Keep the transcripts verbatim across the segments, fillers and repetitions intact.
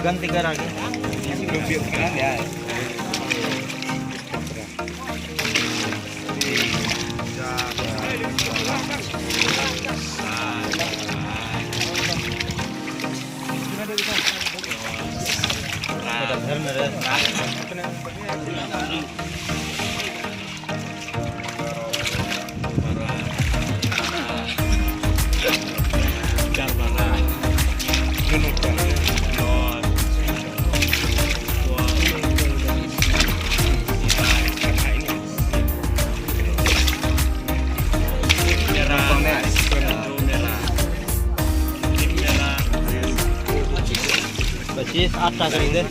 Kan tiga lagi. पच्चीस, आठ टा करी दे।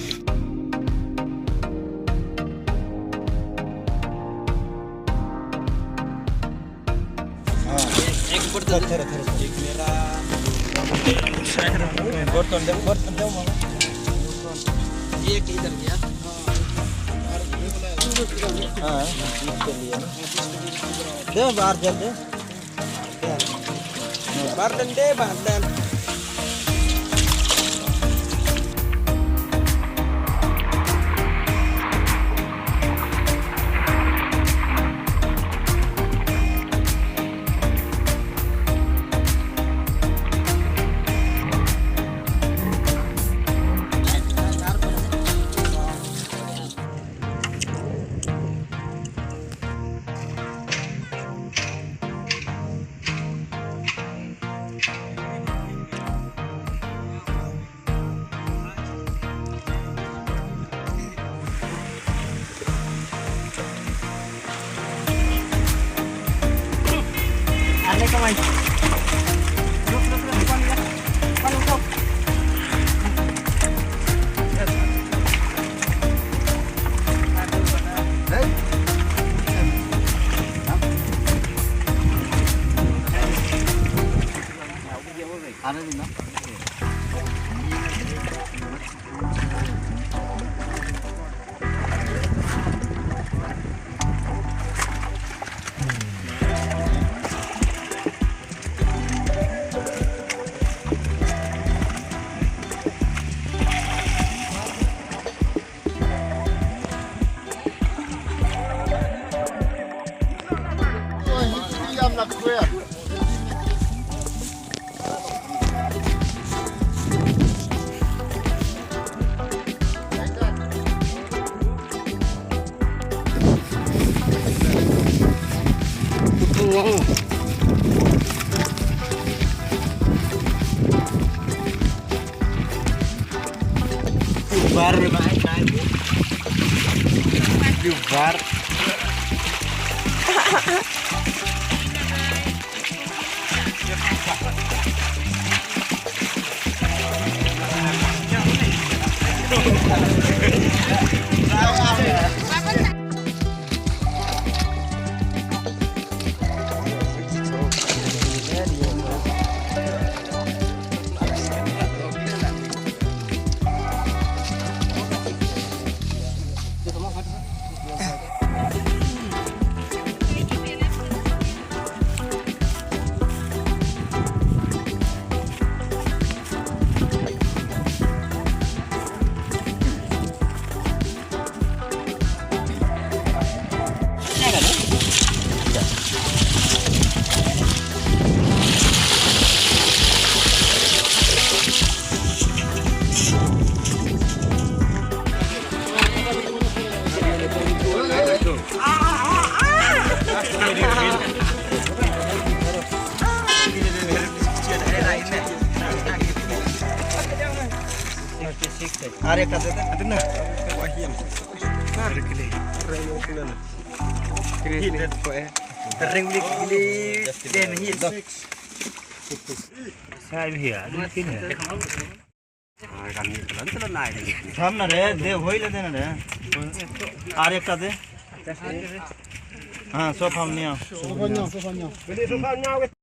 हाँ। एक ऊपर तो दे। एक मेरा। ऊपर तो दे, ऊपर तो दे, मामा। ये इधर गया। हाँ, बीच के लिए ना। दे बाहर जल्दी। Bardan deh, bardan. Bar, bar. Are kata tu. Ada na. Ada kena. Ring uli uli. Then hit. Side here. Ada kena. Tham na re, de hoi le de na re. Are kata tu. हाँ, सौ फाम नहीं आओ। सौ फाम नहीं आओ, सौ फाम नहीं आओ।